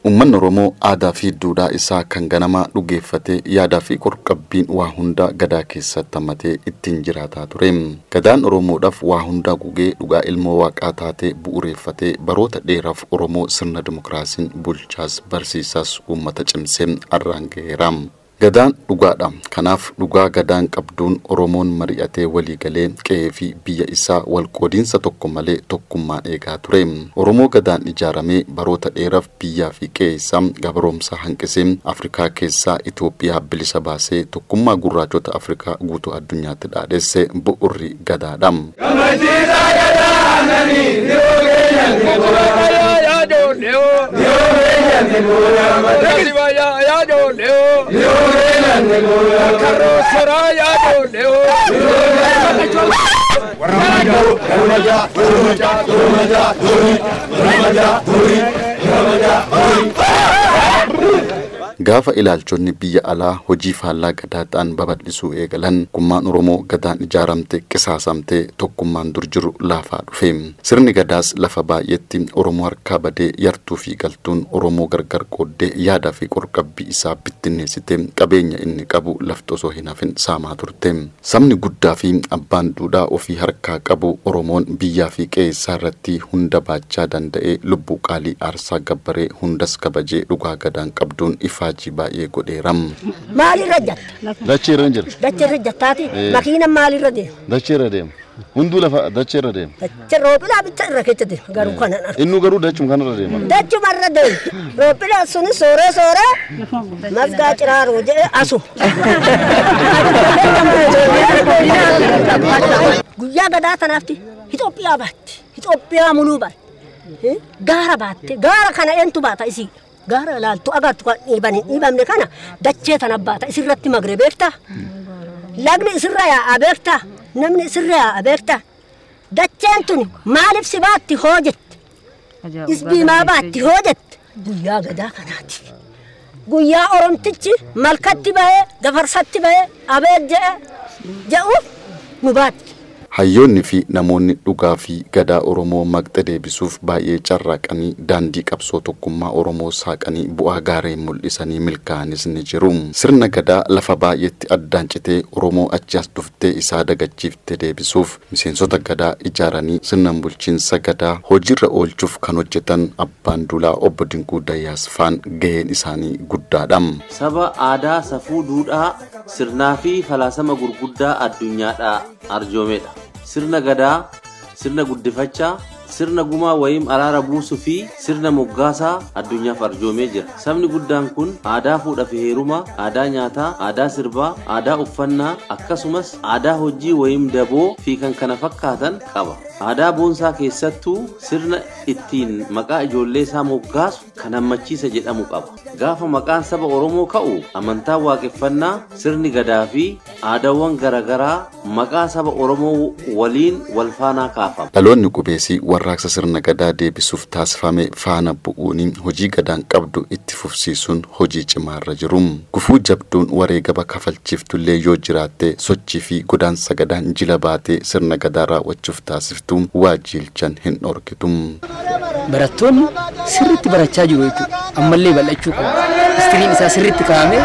Uummanni Oromoo aadaa fi duudhaa isaa kan ganamaa dhugeeffatee yaadaa fi qorqabbiin waa hunda gadaa keessatti hammatee ittiin jiraataa ture. Gadaan Oromoodhaaf waa hunda gugee dhugaa ilmoo waaqaa taatee bu'uureffatee baroota dheeraaf Oromoo sirna dimokiraasiin bulchaas barsiisaas uummata cimsee har'aan gaheera. Gadaan dhugaadha. Kanaaf dhugaa gadaan qabduun Oromoon mari'atee waliigalee qe'ee fi biyya isaa wal qoodiinsa tokko malee tokkummaan eegaa ture. Oromoo gadaan ijaaramee baroota dheeraaf biyyaa fi qe'ee isaa gabroomsa hanqisee Afrikaa keessaa Itoophiyaa bilisa baasee tokkummaa gurraachota Afrikaa guutuu addunyaatti dhaadhesse bu'uurri gadaadha. Gaafa ilaalchonni biyya alaa hojii faallaa gadaa ta'an babal'isuu eegalan kummaan Oromoo gadaan ijaaramte qisaasamte tokkummaan dur jiru laafaa dhufe. Sirni gadaas lafa baay'eetti Oromoo harkaa badee yartuu fi galtuun Oromoo gargar qooddee yaadaa fi qorqabbii isaa bittinneessite qabeenya inni qabu lafti osoo hin hafin saamaa turte. Sabni guddaa fi abbaan duudhaa ofii harkaa qabu Oromoon biyyaa fi qe'ee isaa irratti hunda baachaa danda'ee lubbuu qaalii aarsaa gabbaree hundas kabajee dhugaa gadaan qabduun ifaa baay'ee godheera. Maalirra jatta? Dacheerra jira. Dacheerra jattaati. Makiina maalirra deema? Dacheerra deema. Hunduu lafa dacheerra deema. Dacheerra roobila bicha irra keessa deema. Garuu kana arga. Innuu garuu dachuma kanarra deema. Dachuma irra deema. Roobila suni sooree sooree masgaa ciraaroo jedhee asu. Guyyaa gadaa tanaafti Itoophiyaa baatti. Itoophiyaa muluu baatti. Gaara baatte. Gaara kana eentu baata isii? Gaara ilaaltu agartu kan dhiiban hin dhiibamne kana dachee tana baata isirratti magre beektaa? Lagni isirra yaa'aa beektaa? Namni isirra yaa'aa beektaa? Dacheen tuni maaliif si baatti hoo jette? Isbii maa baatti hoo jette? Guyyaa gadaa kanaati. Guyyaa Oromtichi malkatti bahee gafarsatti bahee abeet jedhee jedhuuf nu baatti. Hayyoonni fi namoonni dhugaa fi gadaa Oromoo maqxe deebisuuf baay'ee carraaqanii daandii qabsoo tokkummaa Oromoo saaqanii bu'aa gaarii mul'isanii milkaa'anis ni jiru. Sirna gadaa lafa baay'eetti addaan citee Oromoo achi as dhuftee isaa dagachiiftee deebisuuf miseensota gadaa ijaaranii sirna bulchiinsa gadaa hojiirra oolchuuf kan hojjetan abbaan duulaa obbo Dinquu Dayyaas faan gaheen isaanii guddaadha. Saba aadaa safuu duudhaa sirnaa fi falaasama gurguddaa addunyaadhaa arjoomedha. Sirna gadaa, sirna guddifachaa, sirna gumaa wayim araara buusuu fi sirna moggaasaa addunyaaf arjoomee jira. Sabni guddaan kun aadaa fuudhaa fi heerumaa, aadaa nyaataa, aadaa sirbaa, aadaa uffannaa akkasumas aadaa hojii wayim daboo fi kan kana fakkaatan qaba. Aadaa boonsaa keessattuu sirna ittiin maqaa ijoollee isaa moggaasu kan hammachiisa jedhamu qaba. Gaafa maqaan saba Oromoo ka'u amantaa waaqeffannaa, sirni gadaa fi aadaawwan garaagaraa maqaa saba Oromoo waliin wal faanaa kaafama. Dhaloonni qubeessii warraaqsa sirna gadaa deebisuuf taasifame faana bu'uun hojii gadaan qabdu itti fufsiisuun hojii cimaarra jiru. Gufuu jabduun wareegama kafalchiiftullee yoo jiraatte sochii fi godaansa gadaan jila baatee sirna gadaa raawwachuuf taasiftu waajiilchan hin dhorkitu. Barattoonni sirriitti barachaa jiru jechuudha. Ammallee bal'achuu qaba. Istiriin isaa sirriitti kaa'amee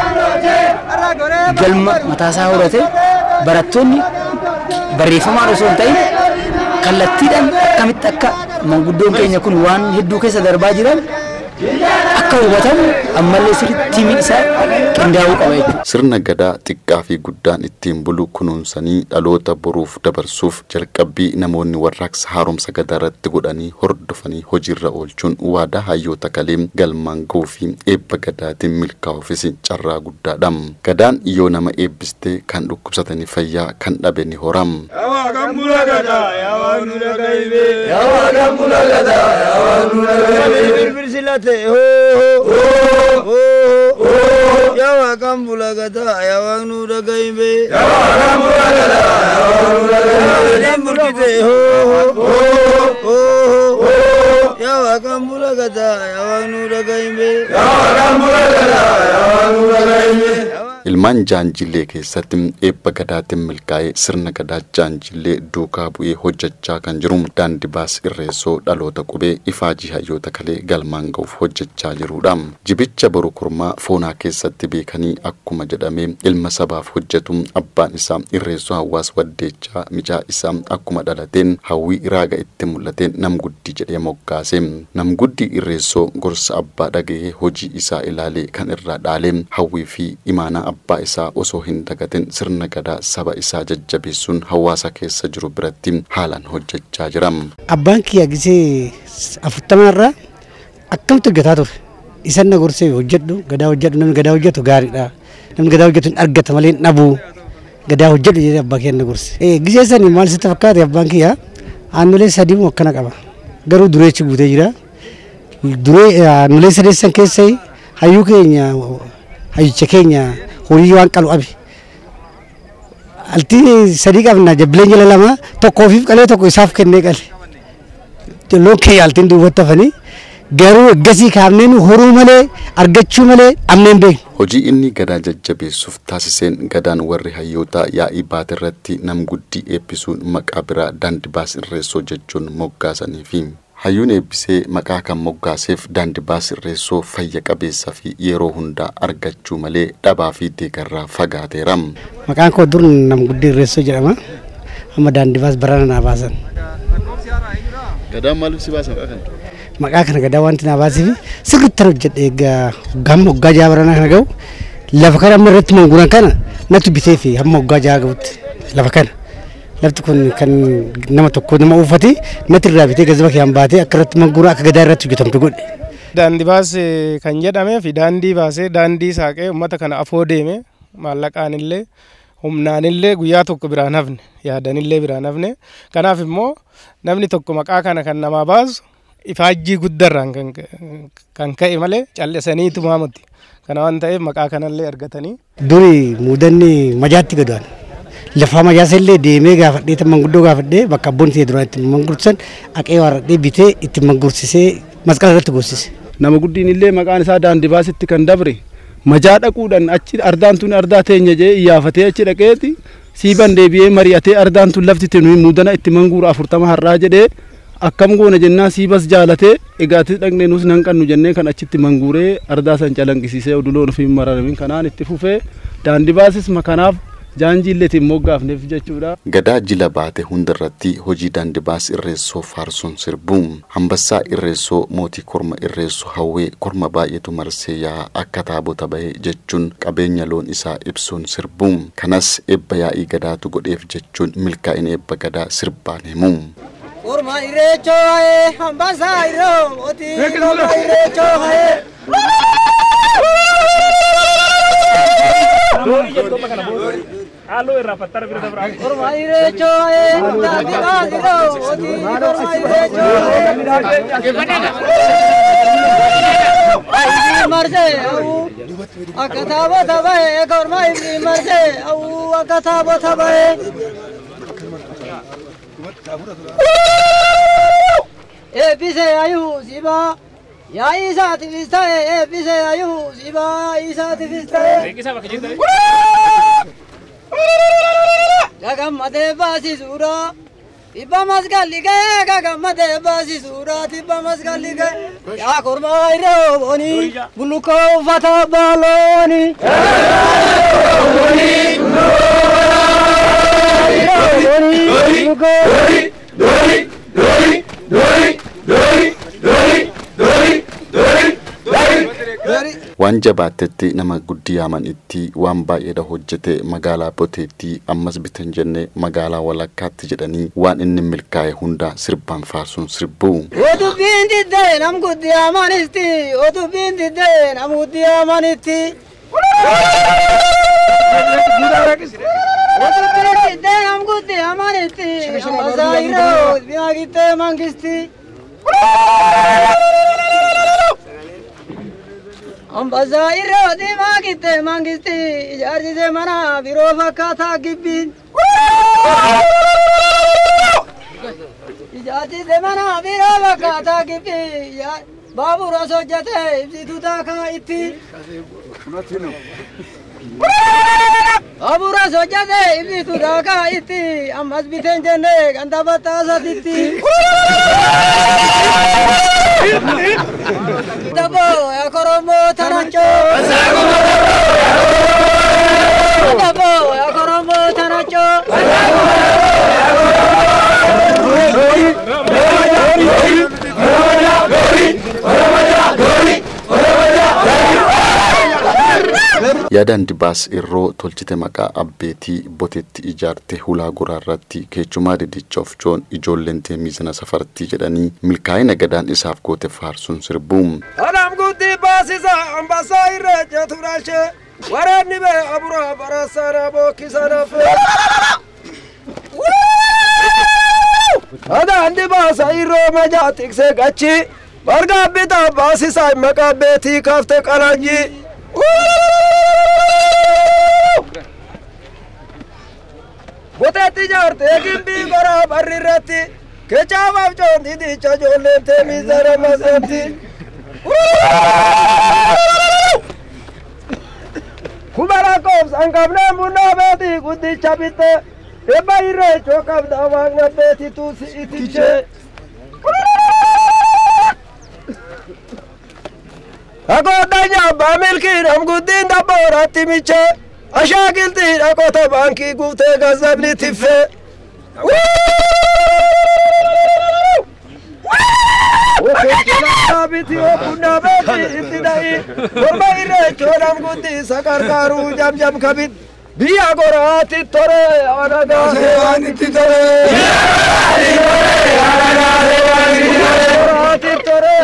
galma mataasaa horate barattoonni barreeffamaan osoo hin ta'in kallattiidhaan akkamitti akka manguddoon keenya kun waan hedduu keessa darbaa jiran akka hubatamu ammallee sirriitti tiimiin isaa qindaa'uu qaba jechuudha. Sirna gadaa xiqqaa fi guddaan ittiin bulu kunuunsanii dhaloota boruuf dabarsuuf jalqabbii namoonni warraaqsa haaromsa gadaa irratti godhanii hordofanii hojiirra oolchuun waadaa hayyoota kalee galmaan ga'uu fi eebba gadaatiin milkaa'uufis carraa guddaadha. Gadaan yoo nama eebbistee kan dhukkubsatanii fayyaa kan dhabe ni horam. bisilate hoo hoo yaa waaqaan bula gadaa yaa waaqni nu dhagayime yaa waaqaan bula gadaa yaa waaqni nu dhagayime gadaan burkite hoo hoo yaa waaqaan bula gadaa yaa waaqni nu dhagayime yaa waaqaan bula gadaa yaa waaqni nu dhagayime. Ilmaan jaanjillee keessatti eebba gadaatiin milkaa'ee sirna gadaa jaanjillee duukaa bu'ee hojjechaa kan jiru Daandibaas Irreessoo dhaloota qubee ifaajii hayyoota kalee galmaan ga'uuf hojjechaa jirudha. Jibicha boru kormaa foonaa keessatti beekanii akkuma jedhame ilma sabaaf hojjetu abbaan isaa Irreessoo Hawaas Waddeechaa micaa isaa akkuma dhalateen hawwii raaga itti mul'ateen namguddii jedhee moggaase. Namguddii Irreessoo gorsa abbaa dhagahee hojii isaa ilaalee kan irraa dhaalee hawwii fi imaanaa abbaa isaa osoo hin dagatin sirna gadaa saba isaa jajjabeessuun hawaasa keessa jiru biratti haalaan hojjechaa jira. Abbaan kiyya gisee 40 irraa akkamtu hojjetaa ture. Isan na gorsee hojjedhu gadaa hojjedhu namni gadaa hojjetu gaariidha. Namni gadaa hojjetu hin argata malee hin dhabu. Gadaa hojjedhu jedhee abbaa kiyya na gorse. Gisee sanii maal sitti fakkaate abbaan kiyya aannolee sadii moo akkana qaba. Garuu dureechi guutee jira. Duree aannolee sadeessan keessa hayyuu keenya hayyicha keenya horii waan qalu abe. Altii sadii qabna jabbileen jala lama tokko ofiif qalee tokko isaaf kennee qale. Loon kee altiin duubatti hafanii garuu eggasii kaafneen horuu malee argachuu malee dhabnee hin beeknu. Hojii inni gadaa jajjabeessuuf taasiseen gadaan warri hayyoota yaa'ii baatirratti namguddii eebbisuun maqaa biraa Daandibaas Irreessoo jechuun moggaasanii fi hayyuun eebbisee maqaa kan moggaaseef Daandibaas Irreessoo fayya qabeessaa fi yeroo hundaa argachuu malee dhabaa fi deegarraa fagaateera. Maqaan koo dur namguddii Irreessoo jedhama. Amma Daandibaas barana naa baasan. Gadaan maaliif si baasan maqaa kana? Maqaa kana gadaa wanti naa baasiif sirriitti hojjedhe egaa hoggaa hoggaa jaha baranaa kana ga'u lafa kana amma irratti manguuran kana natu bitee fi hamma hoggaa jaha ga'utti lafa kana. Lafti kun kan nama tokko nama uffate natti irraa bitee gazaba kiyaan baatee akka irratti manguura akka gadaa irratti hojjetamtu godhe. Daandibaas kan jedhamee fi daandii baasee daandii saaqee uummata kana afoo deeme maallaqaan illee humnaan illee guyyaa tokko biraan hafne yaadan illee biraan hafne. Kanaaf immoo namni tokko maqaa kana kan namaa baasu ifaajjii guddarraan kan ka'e malee callisaniitu maamutti. Kana waan ta'eef maqaa kanallee argatanii. Duri muudanni majaatti gadu'an. Lafa majaasa illee deemee gaafadhee manguddoo gaafadhee bakka abboon ta'e duraan itti mangursan haqee warradhee bitee itti mangursisee masqala irratti goosise. Nama guddiin illee maqaan isaa Daandibaasitti kan dabre majaa dhaquudhaan achi ardaan tun ardaa teenya jee iyyaafatee achi dhaqeeti siiban deebi'ee mari'atee ardaan tun lafti tunu muudana itti manguura 40 har'aa jedhee akkam goona jennaa siibas jaalatee egaatti dhaqnee nus nan qannu jennee kan achitti manguuree ardaa san calanqisiisee oduloon ofiin mararamin kanaan itti fufee Daandibaasis makanaaf jaanjiilleetiin moggaafneef jechuudha. Gadaa jila baate hundarratti hojii Daandibaas Irreessoo faarsuun sirbu. Hambassaa Irreessoo mootii korma Irreessoo hawwee korma baay'eetu marsee yaa'a akka taabota bahee jechuun qabeenya loon isaa ibsuun sirbu. Kanas eebba yaa'ii gadaatu godheef jechuun milkaa'ina eebba gadaa sirbaan himu. Korma Irreechoo ha'ee hambassaa Irroo mootii korma Irreechoo ha'ee. Korma Irreechoo ha'ee Daandibaas Irroo mootii korma Irreechoo ha'ee. Marsee awuu akka taabota bahee korma ibni marsee awuu akka taabota bahee. Eebbisee ayuu sibaa yaa'ii isaatiifis ta'e eebbisee ayuu sibaa yaa'ii isaatiifis ta'e. Gagammadee baasisuudha tibba masqalli ga'ee gagammadee baasisuudha tibba masqalli ga'ee yaa kormaa irra booni bullukkoo uffata baalooni. Waan jabaattetti nama guddii yaaman itti waan baay'eedha hojjete magaalaa Boteetti ammas bitan jenne magaalaa walakkaatti jedhanii waan inni milkaa'e hunda sirbaan faarsuun sirbu. Odubbiin diddee nam guddii yaamanitti odubbiin diddee nam guddii yaamanitti. Odubbiin diddee nam guddii yaamanitti ammasaa yeroo biyya gittee mangisti. Ambassaa irra diimaa gitte mangisti ijaarsise mana biroo fakkaataa gibbiin. Ijaarsise mana biroo fakkaataa gibbii baabura hojjete ibsituu taakaa itti. Baabura hojjete ibsituu taakaa itti ammas biteen jenne ganda battaasatitti. Dabo ya koromo tanacho. Dabo ya koromo tanacho. Yaadaan dibaas irroo tolchite maqaa abbeetii botetti ijaarte hulaa goraarratti keechumaa didicha of joon ijoolleen teemiizana safartii jedhanii milkaa'ina gadaan isaaf goote faarsuun sirbuum. Anam guddii baasisa ambassaa irra turashe waraanni bee aburaa barasaana bookkisanaaf. Adaan dibaasa irroo majaa tiksee gachi bargaa bitaa baasisa maqaa beetii kaafte qalanjii. Botetti ijaarte gimbii goraa barri irratti kechaamaaf coon didicha ijoolleen teemiizana masetti. Kuma lakkoofsaan qabnee munnaa beetii guddicha bitte ebba irreechoo qabda waaqna beetitu si itiche. Agoodanya abbaa milkiin amguddiin dabbooratti miche ashaakiltiin dhaqota baankii guutee gazzabni tiffee. Biti okunna beeti itti dha'i morma irreechoo namguddii isa qarqaaruu jamjam kabit biyya goraatti tore anagaa itti tore. Goraatti tore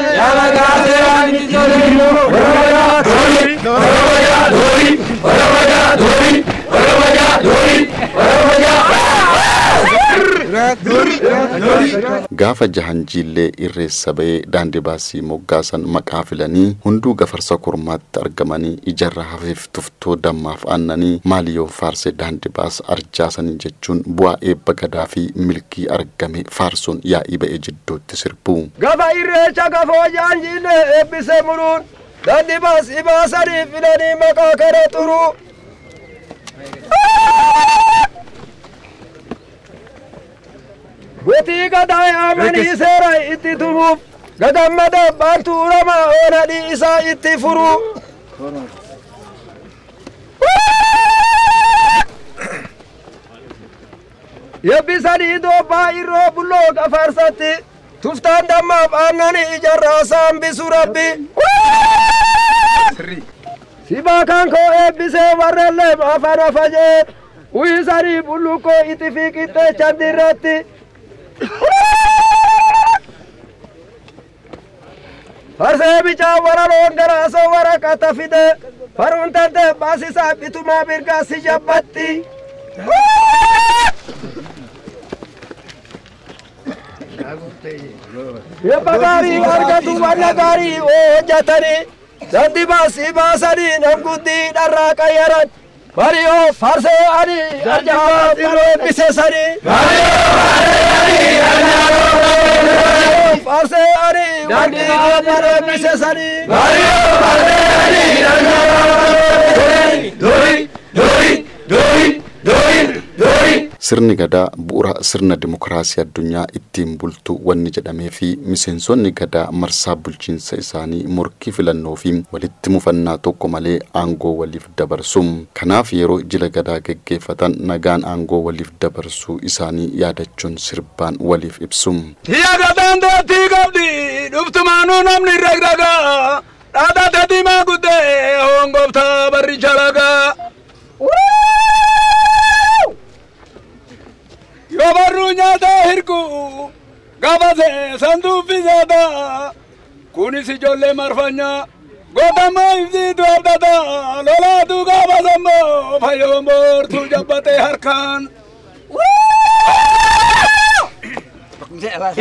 Gaafa jahanjiillee irreessa ba'ee daandii baasii moggaasan maqaa filanii hunduu gafarsa kormaatti argamanii ijarra hafeef tuftoo dammaaf aannanii maaliyyoo faarsee daandii baas arjaasanii jechuun bu'aa eebba gadaa fi milkii argame faarsuun yaa'ii ba'ee jidduutti sirbu. Gaafa irreecha gafoo jahanjiillee eebbisee muruun daandii baasii baasanii filanii maqaa kana xuruu. Gotii gadaa yaamanii seera itti tumuuf gadammada abbaan tuulamaa oonadhii isaa itti furuu. Yebbisanii doobbaa irroo bulloo gafarsatti tuftaan dammaaf aannanii ijarraa saambisu rabbi. Sibaa kan koo eebbisee warrellee afaan afajee uwwisanii bullukkoo itti fi qixxeechan dirratti. Farsee bicaa waraloon garaasoo waraqata fide faruun tante baasisaa bitumaa mirgaa si jabbatti. Yebba gaarii argatu wanna gaarii hojjetanii daandii baasii baasanii namguddii dharraa qayyaran. Mario farsee ani arjaa irroo eebbisesanii. Farsee ani wanti irroo eebbisesanii. Mario farsee ani arjaa dori dori dori dori dori. Sirni gadaa bu'uura sirna dimokiraasii addunyaa ittiin bultu wanni jedhamee fi miseensonni gadaa marsaa bulchiinsa isaanii morkii filannoo fi walitti mufannaa tokko malee aangoo waliif dabarsu. Kanaaf yeroo jila gadaa geggeeffatan nagaan aangoo waliif dabarsuu isaanii yaadachuun sirbaan waliif ibsu. Yaa gadaan dootii qabdi dhuftumaanuu namni ragdagaa dhaadate diimaa guddee hongooftaa barricha lagaa. Yoo barruu nyaataa hirku gaafase sanduufi nyaataa kunis ijoollee marfanyaa gootammaa ibsiitu abdataa lolaatu gaafasammoo fayyoon boortuu jabbatee harkaan.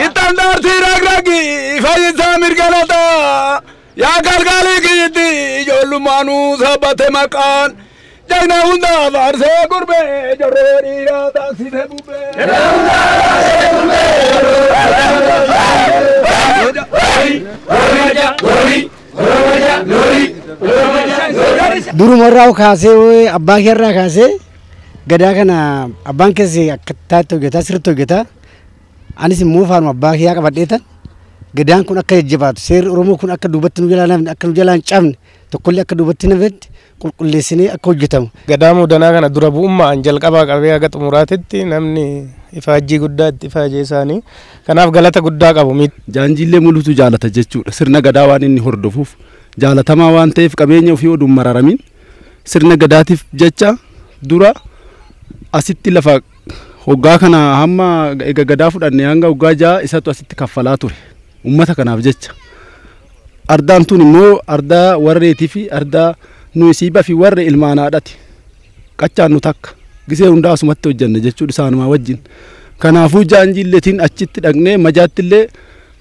Ittaan daartii ragragi fayyisaa mirgalataa Yaa galgalii kiyyatti ijoollummaanuu sabbate maqaan. Jagna hundaa faarsee gurbee jorroo dhiiraa taaksisee bubbee. Jagna hundaa faarsee gurbee jorroo dhiiraa. Durumarraa kaasee abbaa keerraa kaasee gadaa kana abbaan keessi akka taatti hojjetaa sirriitti hojjetaa. Anis immoo faanuma abbaa kiyyaa qabadheetan gadaan kun akka jajjabaatu seerri Oromoo kun akka duubatti nu jalaa namni akka nu jalaa hin cabne tokkollee akka duubatti nafetti qulqulleessinee akka hojjetamu. Gadaa muudanaa kana dura bu'ummaan jalqabaa qabee haga xumuraatitti namni ifaajjii guddaa itti ifaajee isaanii kanaaf galata guddaa qabu. Jaanjiillee mulutu jaalata jechuudha. Sirna gadaa waan inni hordofuuf jaalatamaa waan ta'eef qabeenya ofii oduun mararamin sirna gadaatiif jecha dura asitti lafa hoggaa kana hamma eega gadaa fudhanne hanga hoggaa ja'a isatu asitti kaffalaa ture ummata kanaaf jecha. Ardaan tun immoo ardaa warreetii fi ardaa nuyi siiba fi warre ilmaanaadhati. Qaccaan nu takka gisee hundaa asumatti hojjanne jechuudha isaanumaa wajjin. Kanaafuu jaanjiilleetiin achitti dhaqnee majaattillee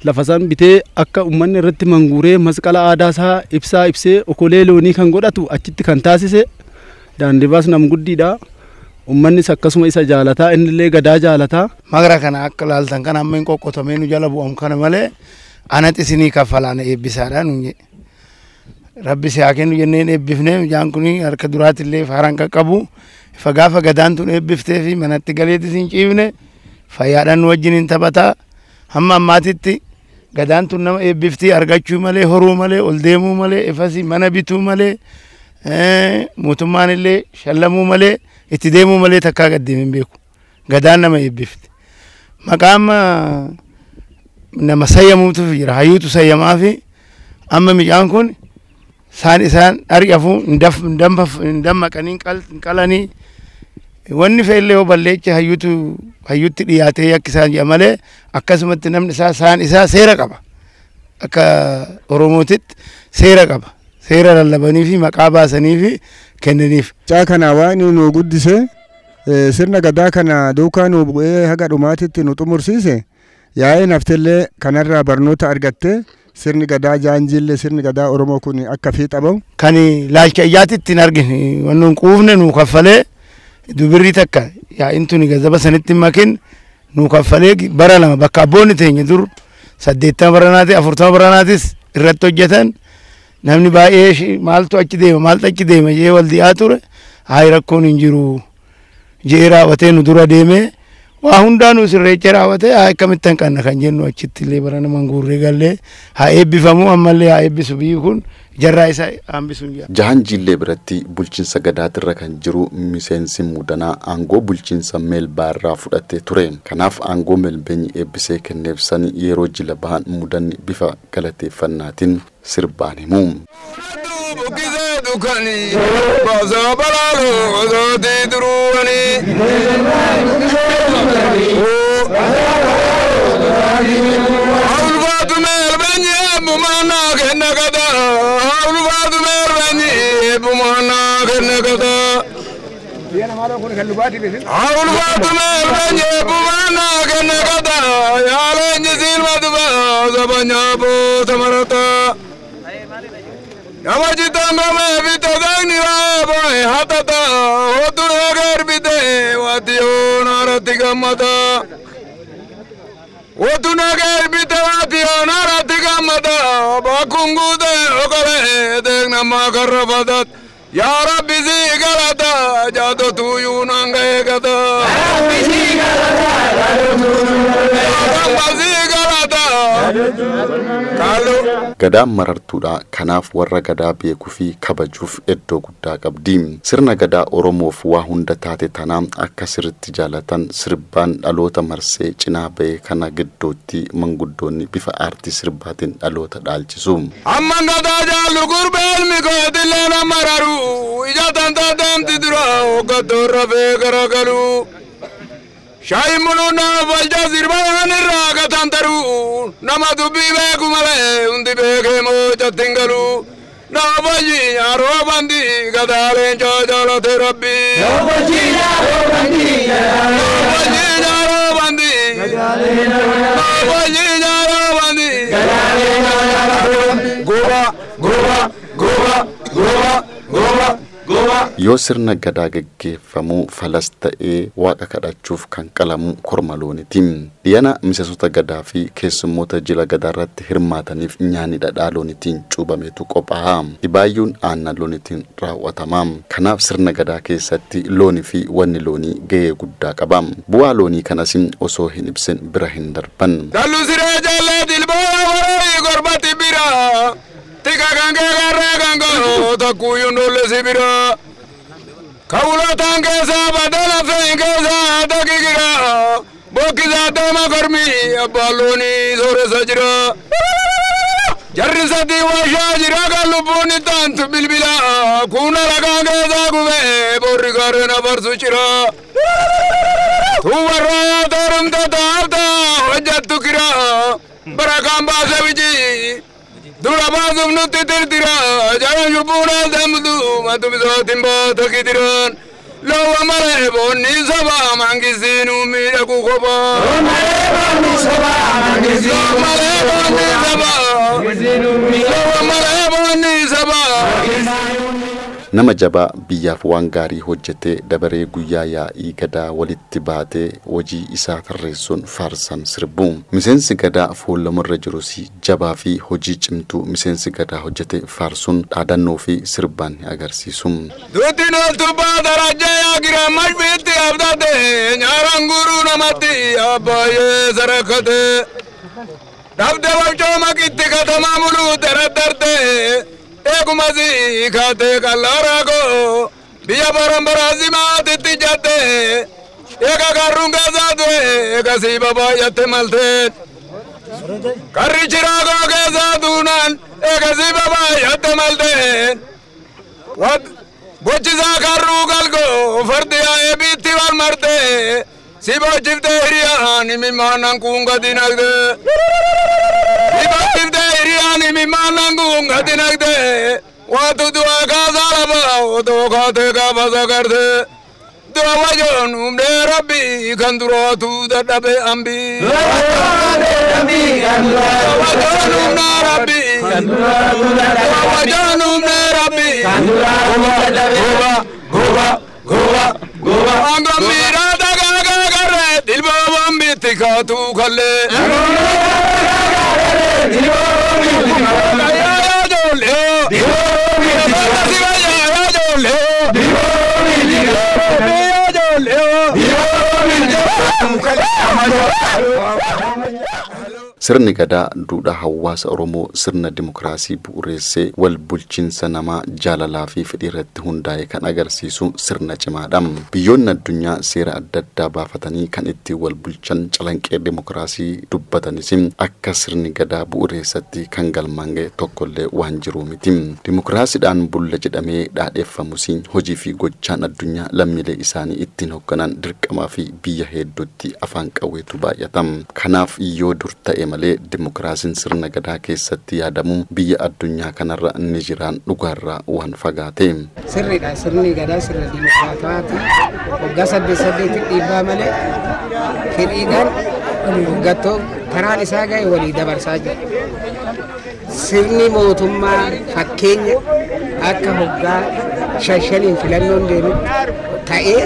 lafa san bitee akka uummanni irratti manguuree masqala aadaa isaa ibsaa ibsee okolee loonii kan godhatu achitti kan taasise daandibaas nam guddiidha. Uummannis akkasuma isa jaalataa innillee gadaa jaalataa. Magara kana akka laaltan kana amma hin qoqqotamee nu jala bu'amu kana malee anatti isinii kaffalaan eebbisaadha nuun jedhe. Rabbi si haa kennu jenneen eebbifnee mucaan kun harka duraatillee faaraan qaqqabu. Ifa gaafa gadaan tun eebbiftee fi manatti galeetis hin ciifne fayyaadhaan nu wajjin hin taphataa. Hamma ammaatitti gadaan tun nama eebbiftii argachuu malee horuu malee ol deemuu malee ifasii mana bituu malee mootummaan illee shallamuu malee itti deemuu malee takkaa gad deemee hin beeku. Gadaan nama eebbifti. Maqaan nama sayyamuutu jira hayyuutu sayyamaa fi amma mucaan kun isaan isaan ari'afuu hin dammaqanii hin qalanii wanni fe'illee yoo balleecha hayyuutu hayyuutti dhiyaatee yakki isaan jedha malee akkasumatti namni isaa isaan isaa seera qaba. Akka Oromootitti seera qaba. Seera lallabanii fi maqaa baasanii fi kennaniif. Caa kana waan nu guddise sirna gadaa kana duukaa nu bu'ee haga dhumaatitti nu xumursiise yaa'ee naftillee kanarraa barnoota argattee sirni gadaa jaanjiillee sirni gadaa Oromoo kun akka fiixa bahu. Kan laalcha iyyaatitti hin argine wanni hin quufne nu kaffalee dubirri takka yaa'in tuni gazaba sanitti makin nu kaffalee bara lama bakka abboonni teenya dur 80 baranaati 40 baranaatis irratti hojjetan namni baay'ee maaltu achi deema maaltu achi deema jee wal di'aa ture haa rakkoon hin jiru jee raawwatee nu dura deemee waa hundaa nu sirreecha raawwatee haa akkamitti hanqanna kan jennu achitti illee bara nama guurree gallee haa eebbifamu ammallee haa eebbisu biyyi kun jarraa isa hambisuun jira. Jaanjiillee biratti bulchiinsa gadaatirra kan jiru miseensi muudanaa aangoo bulchiinsa meelbaarraa fudhatee ture. Kanaaf aangoo meelbeenyi eebbisee kenneef sani yeroo jila bahan muudanni bifa galateeffannaatiin sirbaan himu. Ya Rabbi si galata jado tu yunanga gata Ya Rabbi si galata jado tu yunanga gata si galata Kalu Gadaan marartuudha kanaaf warra gadaa beekuu fi kabajuuf iddoo guddaa qabdi. Sirna gadaa Oromoof waa hunda taate tanaa akka sirriitti jaalatan sirbaan dhaloota marsee cinaa bahee kana gidduutti manguddoonni bifa aartii sirbaatiin dhaloota dhaalchisu. Amma gadaa jaallu gurbeen mikootillee nama mararu ija tanta deemti dura hoggattoorra fee garagalu. Shayi muluna falja sirbaan irraa gatantaru nama dubbii beeku malee hundi beekee moojatti hin galu. Nama fayyii nyaaroo bandii gadaaleen jaalate rabbi. Nama fayyii nyaaroo bandii gadaaleen nyaaroo bandii. Nama fayyii nyaaroo bandii. Goba Yoo sirna gadaa gaggeeffamuu falas ta'ee waaqa kadhachuuf kan qalamu korma looniiti. Dhiyana miseensota gadaa fi keessummoota jila gadaa irratti hirmaataniif nyaanni dhadhaa looniitiin cuubametu qophaa'a. Dhibaayyuun aannan looniitiin raawwatama. Kanaaf sirna gadaa keessatti loonii fi wanni loonii gahee guddaa qaba. Bu'aa loonii kanas osoo hin ibsin bira hin darban. Dallu siree jallee dilboo warii gorbatti bira. Tika gangee garree gangoo takkuyyuun dholle si bira. Kawulataan keessaa badala fe'in keessaa dakigira. Bokkisaa deema kormi abbaan loonii sooressa jira. Jarri sadii waashaa jira kan lubbuun ittaantu bilbila. Kun alagaan keessaa gubee borri gaarreen afarsu jira. Tubarraa torumta taabta hojjattu kira. Barakaan baase biji. Dura baasuuf nutti tirtira. Jaran lubbuun as deemtu matu misootiin baata kitiraan. Lowa malee boonni saba mangisiinu miidhagu kophaa. Lowa malee boonni saba mangisiinu saba. Lowa malee boonni saba. Nama jabaa biyyaaf waan gaarii hojjetee dabaree guyyaa yaa'ii gadaa walitti baatee hojii isaa tarreessuun faarsan sirbu. Miseensi gadaa fuulamarra jirus jabaa fi hojii cimtuu miseensi gadaa hojjete faarsuun dhaadannoo fi sirbaan ni agarsiisu. Duuti nooltu baata rajjaa yaa giramash biitti abdate nyaaraan guuruu namatti abbaayee sarakkate. Dhabde wabcoo maqitti katamaa muluu daraddarte. Eeguma si kaatee qal'aa koo biyya baran simaatitti jatte eega karruun keessaa du'e eega si babaayyatte malteen karri chiraagoo keessaa duunaan eega si babaayyatte malteen bochisaa karruu galgoo fardi yaa'ee biitti wal marte si bochiftee hiriyaan imimaanan kuun gadi naqde. Si bochiftee hiriyaan imimaanan kuun gadi naqde. Waatu du'a kaasaa lafa otoo kaatee gaafa sagarte. Du'a wajoon humnee rabbi kan duraatu dadhabe ambi. Du'a wajoon humnee rabbi. Du'a wajoon humnee rabbi. Goba goba goba goba. Angoo miidhaa dhagaa garee dilboo bombitti kaatu kallee. Sirni gadaa duudhaa hawaasa Oromoo sirna dimokiraasii bu'uureessee wal bulchiinsa namaa jaalalaa fi fedhii irratti hundaa'e kan agarsiisu sirna cimaadha. Biyyoonni addunyaa seera adda addaa baafatanii kan ittiin wal bulchan calanqee dimokiraasii dubbatanis akka sirni gadaa bu'uureessatti kan galmaan ga'e tokkollee waan jiru miti. Dimokiraasiidhaan bulla jedhamee dhaadheeffamus hojii fi gochaan addunyaa lammiilee isaanii ittiin hoogganan dirqamaa fi biyya hedduutti afaan qawweetu baay'ata. Kanaaf yoo dur ta'e malee dimokiraasiin sirna gadaa keessatti yaadamu biyya addunyaa kanarra ni jiraan dhugaarraa waan fagaate. Sirriidha. Sirni gadaa sirna dimokiraatawaati. Waggaa 8 dhiibbaa malee fedhiidhaan hoggattoo karaan isaa ga'e walii dabarsaa jira. Sirni mootummaa fakkeenya akka hoggaa 5 filannoon deemu ta'ee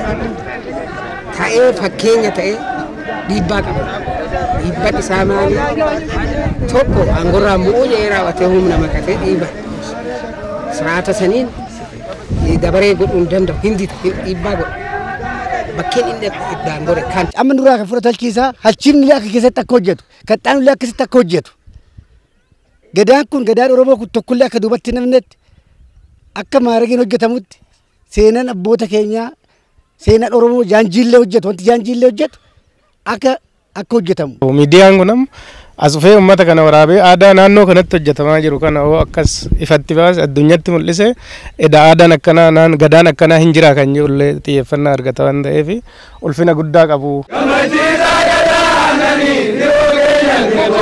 fakkeenya ta'ee dhiibbaa qaba. Dhiibbaan isaa maali? Tokko aangorraa mu'uu jedhee raawwatee humna makatee dhiiba. Siraata saniin dabaree godhuu hin danda'u. Hindi dhiibbaa godha. Bakkeen inni itti aangore kan. Amma nurraa kan fudhatu halchiisaa halchiinni akka keessatti akka hojjetu qaxxaanullee akkasitti akka hojjetu. Gadaan kun gadaan Oromoo kun tokkollee akka duubatti hin hafnetti akka maaragiin hojjetamutti seenaan abboota keenyaa seenaan Oromoo jaanjiillee hojjetu wanti jaanjiillee hojjetu akka hojjetamu. Miidiyaan kun amma as dhufee uummata kana waraabee aadaa naannoo kanatti hojjetamaa jiru kana hoo akkas ifatti baase addunyatti mul'ise edaa aadaan akkanaa naan gadaan akkanaa hin jira kan jedhullee xiyyeeffannaa argata waan ta'eef ulfina guddaa qabu. Gammachiisaa gadaa aannanii dhiyoo keenyatti